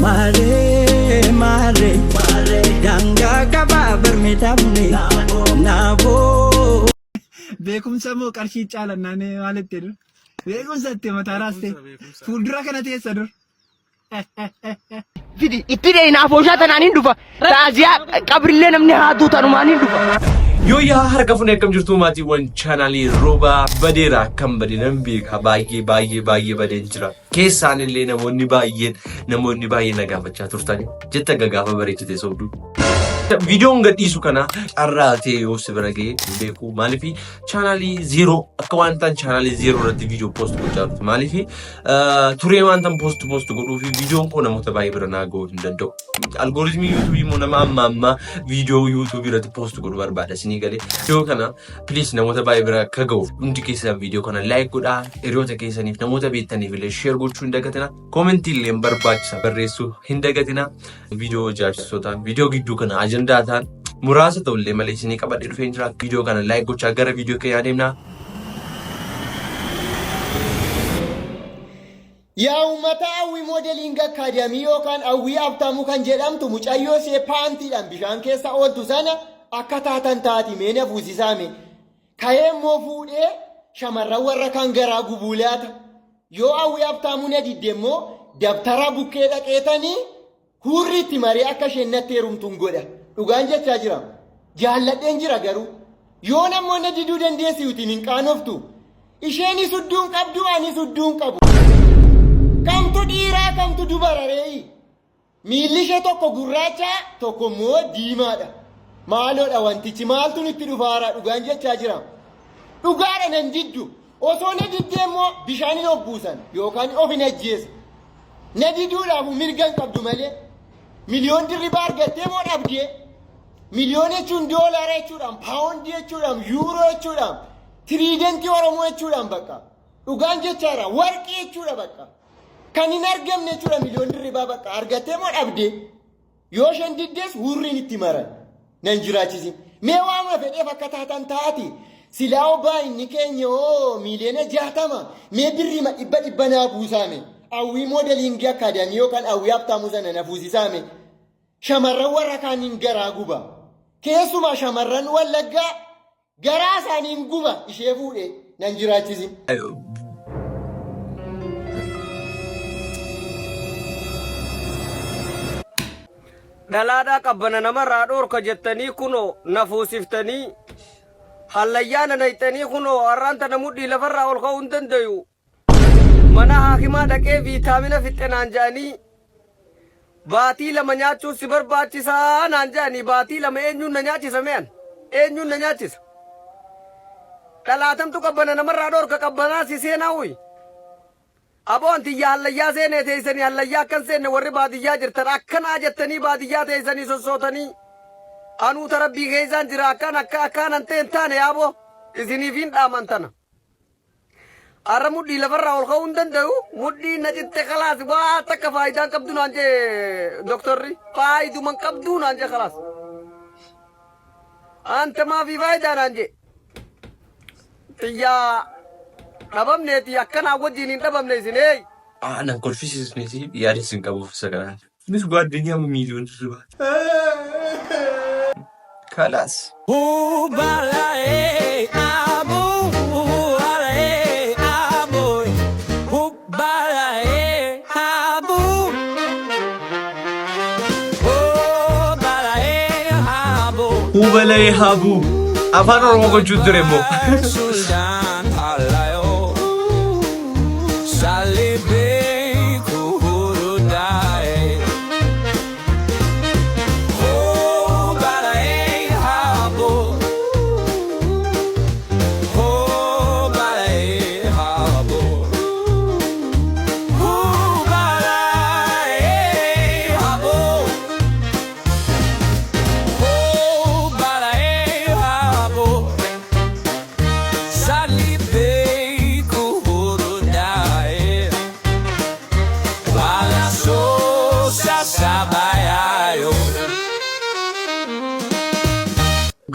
Maaree maaree daangaa qabaa barmeetamne naafoo. Beekumsa moo qarshii caalannaan maal itti dur? Beekumsa itti mataa raaste. Fuuldura kana teessa dur. Fidi itti dheeyna afooshaa tanaan hin dhufa. Taaziyaa qabrillee namni haaduu tanumaan hin dhufa. Yoo yaa harka fuunee akkam jirtu maatiiwwan chaanaalii roobaa badeera akkam bade nan beeka baay'ee baay'ee baay'ee badeen jira. Keessaan illee namoonni baay'een namoonni baay'een na gaafachaa turtan jetta gagaafa bareechite sobduu. Viidiyoon gadhiisu kana carraa ta'e yoo si bira ga'e hin beeku. Maaliif chaanaalii zeeroo akka waan ta'an chaanaalii zeeroo irratti viidiyoo poost gochaa turte. Maaliif turee waan ta'an poost poost godhuu fi viidiyoon koo namoota baay'ee bira naa ga'uu hin danda'u. Algooritimii yuutuubii immoo nama amma ammaa viidiyoo yuutuubii irratti poost godhu barbaada isinii galee. Viidiyoo kana Please namoota baay'ee bira akka ga'uuf hundi keessan viidiyoo kana like godhaa hiriyoota keessaniif namoota beektaniif illee share gochuu hin dagatina koomentii illee hin barbaachisa barreessuu hin dagatina viidiyoo ajaa'ibsiisoo ta'an viidiyoo gidduu kana ajandaa ta'an muraasa ta'ullee malee isinii qabadhee dhufeen jira viidiyoo kana like gochaa gara viidiyoo keenyaa deemna. Yaa uummata Hawwii Modeling Academy yookaan Hawwii Habtaamuu kan jedhamtu mucayyoo ishee paantiidhaan bishaan keessa ooltu sana akka taatan taati mee na fuusisaa mee. Ka'ee immoo fuudhee shamarran warra kaan garaa gubuu laata. Yoo Hawwii Habtaamuu na didde immoo dabtara bukkee dhaqeetanii Huurri itti maree akka isheen natti heerumtun godha. Dhugaan jechaa jira. Jaalladheen jira garuu. Yoon ammoo na diduu dandeessi utiin hin qaanoftu. Isheenis hudduu hin qabdu anis hudduu hin qabu. Kamtu dhiiraa kamtu dubara reeyi? Miilli ishee tokko gurraacha tokko immoo diimaadha. Maaloodha wantichi maaltu nutti dhufaaraa dhugaan jechaa jira. Dhugaadha nan diddu. Osoo na diddee immoo bishaan hin obbuusan yookaan of hin ajjeesa. Na diduudhaafu mirga hin qabdu malee. Miliyoon dirribaa argattee moo dhabdee? Miliyoon jechuun doolaara jechuudhaan, paawondii jechuudhaan, yuuroo jechuudhaan, tiriidentii Oromoo jechuudhaan bakka. Dhugaan jechaadha. Warqii jechuudha bakka. Kan hin argamne jechuudha miliyoon dirribaa bakka. Argattee moo dhabdee? Yoo isheen diddes hurriin itti maran. Nan jiraachisin. Mee waanuma fedheef akka taatan taati. Silaa hoo baay'inni keenya hoo miiliyoona 60 mee birriima dhibba dhibba naa buusaame. Hawwii moodeliingii akkaadaamii yookaan hawwii habtaamuu sana na fuusisaame. Shamarran warra kaaniin garaa guba. Keessumaa shamarran wallaggaa Garaa isaaniin guba ishee fuudhe nan jiraachisin. Dhalaadhaa qabbana namarraa dhoorka jettanii kunoo na fuusiftanii hallayyaa na nayxanii kunoo har'aan tana mudhii lafarraa ol ka'uu hin dandayu. Mana haakimaa dhaqee viitaamina fixxe naan ja'anii baatii 2 nyaachuun si barbaachisaa naan ja'anii baatii 2 eenyuun na nyaachisa mee an? Eenyuun na nyaachisa? Dhalaatamtu qabbana namarraa dhoorka qabbanaa si seenaa uyi. Aboo an tiyya hallayyaa seenee teessanii hallayyaa akkan seenne warri baadiyyaa jirtan akkanaa jettanii baadiyyaa teessanii sossootanii anuu ta rabbii keessaan jira akkaan akka akkaan an ta'e hin taane yaaboo isiniifiin dhaaman tana. Har'a mudhii lafarraa ol ka'uu hin danda'u. Mudhii na citte kalaas waa takka faayidaa hin qabdu naan jee doktorri. Faayiduma hin qabdu naan jee kalaas. Anta maafii faayidaa naan jee. Xiyyaa dhabamneeti akkanaa wajjin hin dhabamne isin eey. Ah, nan kolfisiisnesi yaada isin qabuuf isa kanaan. Innis ጓደኛ ሚሊዮን ድርባ ከላስ Hubalay habu afaan oromoo gochuun ture immoo.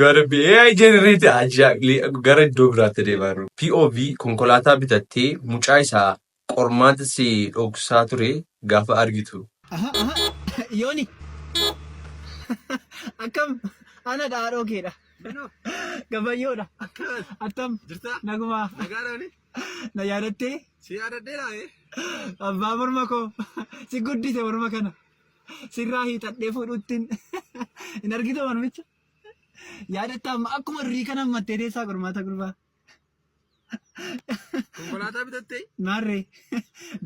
Gara AI generate ajaa'ibli gara iddoo biraatti deemaa jiru. POV konkolaataa bitattee mucaa isaa qormaata si dhoksaa ture gaafa argitu. Aha, aha. Yooni. Akkam ana dhaadhoo keedha. Gabayyoodha. Attam. Jirtaa? Nagumaa. Nagaadhaani? Na yaadattee? Si yaadadheera ee? Abbaa morma koo si guddise morma kana. Sirraa hiixadhee fuudhuttiin hin argitu mormicha. Yaadatta amma akkuma durii kana ammattee teessaa qormaata gurbaa. Konkolaataa bitattee? Maarree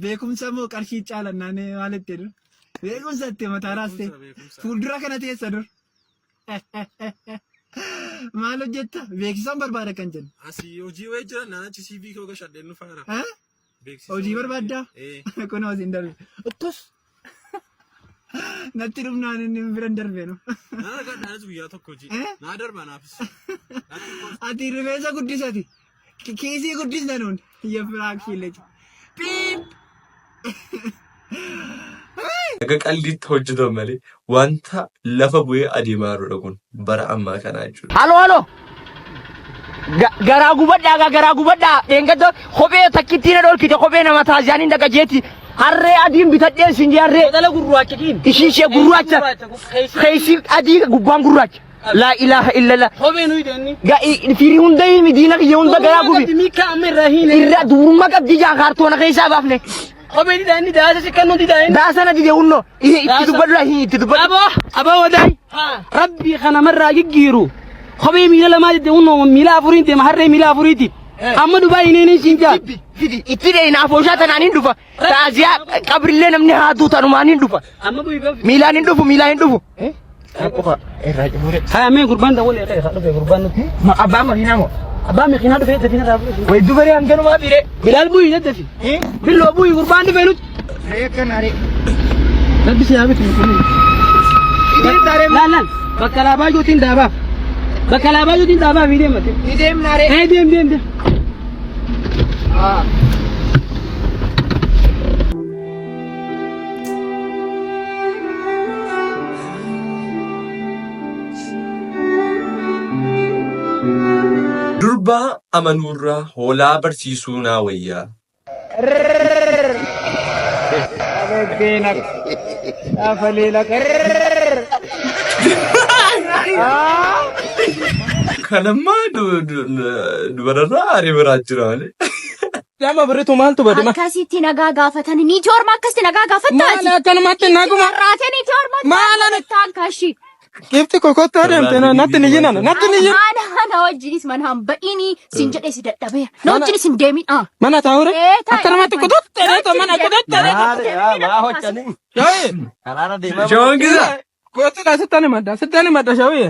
beekumsa moo qarshii caalannaan maal itti dur? Beekumsa itti mataa raaste. Beekumsa. Fuuldura kana teessa dur. Maal hojjetta? Beeksisaan barbaada kan jennu. Asii hojii wayii jira naan achi CV koo gashadheen nu faara. Eh? Beeksisa Hojii barbaaddaa? Ee. Kun hojii hin darbe. Uttus. Natti dhumnaan inni bira hin darbeenu. Naan argadhaanis guyyaa tokko hojii. Eh? Naa darba naafis. Ati rifeensa guddisati. Kiisii guddisna nuun. Yefiraakshii lechi. Piip. Akka qaldiitti hojjetan malee wanta lafa bu'ee adeemaa jirudha kun bara ammaa kanaa jechuudha. Halo halo. Garaa gubadhaa gaa garaa gubadhaa dheengadda kophee takkittii na dhorkite kophee nama taaziyaan hin dhaqa jeetti harree adiin bitadhee isin jee harree. Dhala gurraacha kiin. Ishii ishee gurraacha. Keessi adii gubbaan gurraacha. Laa ilaaha illallah. Kophee nuyi deemni. Firii hunda himi diina kiyya hunda garaa gubi. Miika amma irraa hiine. Irraa dubrummaa qabdi jaa kaartoona keessaa baafne. Kophee didaa inni daasa si kennuu didaa inni. Daasana dide hunno. Itti dubbadhu laa itti dubbadhu. Aboo aboo wadaay. Rabbi kanamarraa giggiiru. Kophee miila lamaa dide hunno miila afuriin deema harree miila afuriiti. Amma Dubaay inni inni siin jaa. Fidi itti dheeyna afooshaa tanaan hin dhufa. Taaziyaa qabrillee namni haaduu tanumaan hin dhufa. Amma bu'ii gafi. Miilaan hin dhufu miilaan hin dhufu. Haa mee gurbaan dawwalee ka'e dhufe gurbaan nuti. Abbaan makiinaa moo? Abbaan makiinaa dhufee dafii narraa fuudhe. Way dubaree hanganumaa biree. Bilaal bu'ii daddafi. Billoo bu'ii gurbaan dhufee nuti. Rabbi si haa bitu. Laal laal bakka laabaa jootiin daabaaf. Bakka laabaa jootiin daabaaf hin deemate. Ee deem deem deem. Durbaa amanuurraa hoolaa barsiisuu naa wayyaa. Kanammaa dubararraa aarii biraa jira malee. Nama birritu maaltu bade ma? Akkasitti nagaa gaafatan niitii ormaa akkasitti nagaa gaafattaati. Maal akkanumatti naguma? Har'aatee niitii ormaa Maal ani- gaafattaan kaashii. Qifti kokottoo deemte na natti ni yinan natti ni yin. Ana ana wajjinis mana hin ba'inii siin jedhee si dadhabeera. Na wajjinis hin deemin. Ah. Mana taa'ure Ee, taa'i. akkanumatti kututte reeto mana kututte reeto. Shawii Shawaan gisaa. kottu sitti ani madda sitti ani madda shawii.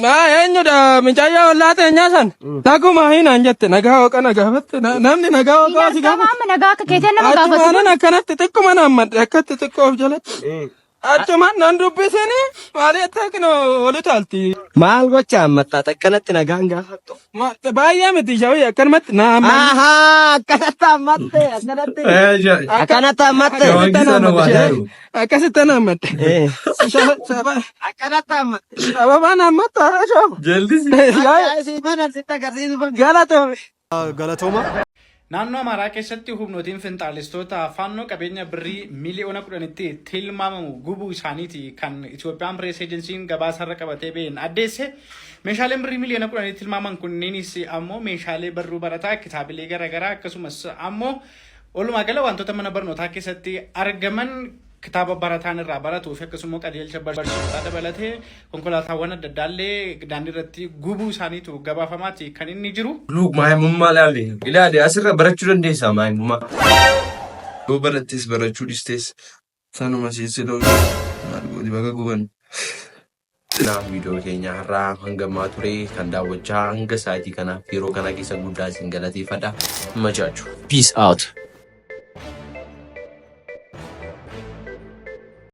Maa eenyudha micaayyaa ollaa teenyaa san naguma hinaan jette nagaa hooqa na gaafatte namni nagaa Hin hooqa si argama gaafate. amma nagaa akka keeteen nama gaafatu. Achumaanan akkanatti xiqquma naan madde akkatti xiqqoo of jalatti. Achumaan nan dubbisini maali jettee kinoo oli taalti. Maal gocha ammatta akkanatti nagaan gaafattu? Baay'ee miti shawii akkanumatti naa amma. Ahaa akkanatti ammatte akkanatti. Akkanatti ammatte. Shawaan gisaa na waa taaru. Akkasitti na ammatte. Akkanatti ammatte. Sababaan ammatta shaafa. Jaldisi. Asii mana sitti agarsiisu. Galatoomi. Galatooma. Naannoo Amaaraa keessatti humnootiin finxaalistoota faannoo qabeenya birrii miiliyoona 10tti tilmaamamu gubuu isaaniiti kan Itoophiyaan Pirees Eejensiin gabaasarra qabatee ba'een addeesse. Meeshaaleen birrii miiliyoona 10tti tilmaaman kunneenis ammoo meeshaalee barruu barataa, kitaabilee garaagaraa akkasumas ammoo walumaa gala wantoota mana barnootaa keessatti argaman kitaaba barataan irraa baratuu fi akkasuma qajeelcha barsiisotaa dabalatee konkolaataawwan adda addaallee daandii irratti gubuu isaaniitu gabaafamaati kan inni jiru. Luuk maayimummaa ilaali. Ilaali asirra barachuu dandeessaa maayimummaa. Yoo barattees barachuu dhiistees sanuma siisila maal gooti baga guban. Kanaaf viidiyoo keenya har'aa hangamaa ture kan daawwachaa hanga sa'aatii kanaaf yeroo kana keessa guddaa isin galateeffadha. Machaachuu. Peace out.